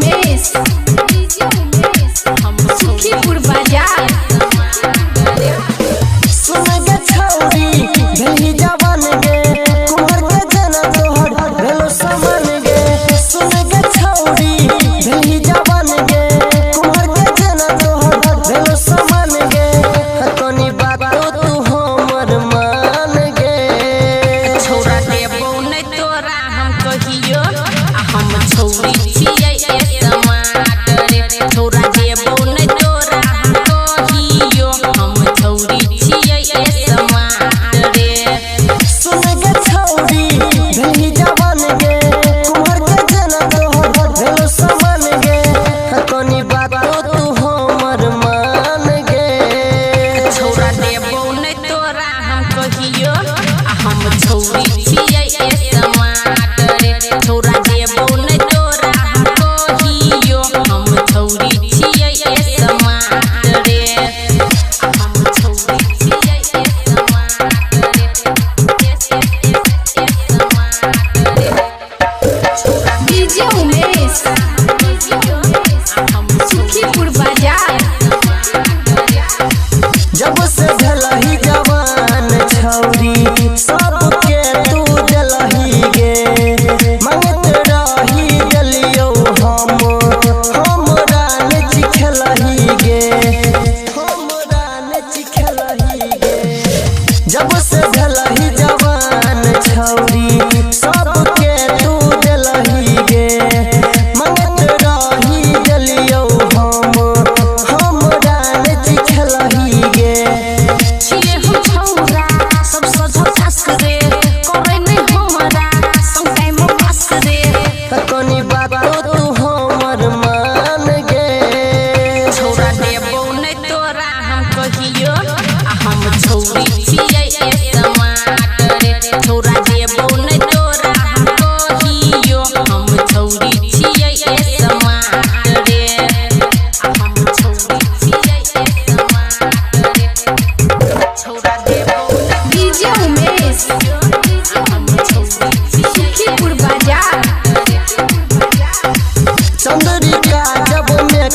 Umesh, DJ Umesh, Sukhipur बाजार। सुन गे छौरी भेली जवान गे, कुम्हर के जना तोहर भेलो समान गे। सुन गे छौरी भेली जवान गे, कुम्हर के जना तोहर भेलो समान गे। तनी बातो तू हमर मान गे। छौरा देबौ नै तोरा हम कहियो, आ हम छौरी छियै स्मार्ट रे। छौरा देबौ नै तोरा हम कहियो, हम छौरी छियै स्मार्ट रे। सुन गे छौरी भेली जवान गे, कुम्हर के जना तोहर भेलो समान गे। तनी बातो तू हमर मान गे। छौरा देबौ नै तोरा हम कहियो, आ हम छौरी छियै स्मार्ट रे। छौरा देबौ नै तोरा हम कहियो, हम छौरी छियै स्मार्ट रे। हम छौरी छियै स्मार्ट रे। स्मार्ट रे। डीजे उमेश, हम सुखीपुर बाजार। जब से भेलही जवान छौरी, सबके तू देलही गे। मंगत रही देलियौ हम, हमरा ने चिखेलही गे। हमरा ने चिखेलही गे। जब से भेलही जवान छौरी, सबके तू देलही गे। मंगत रही देलियौ हम, हमरा ने चिखेलही गे। छियै हम छौरा सब सझकास रे, करै नै हमरा संग टाइम पास रे। तनी बातो तू हमर मान गे। छौरा देबौ नै तोरा हम कहियो, आ हम छौरी छियै स्मार्ट रे। छौरा देबौ नै तोरा हम कहियो, हम छौरी छियै स्मार्ट रे। हम छौरी छियै स्मार्ट रे। छौरा देबौ नै डीजे उमेश, हम छौरी छियै सुखीपुर बाजार। चंद्रिका जब में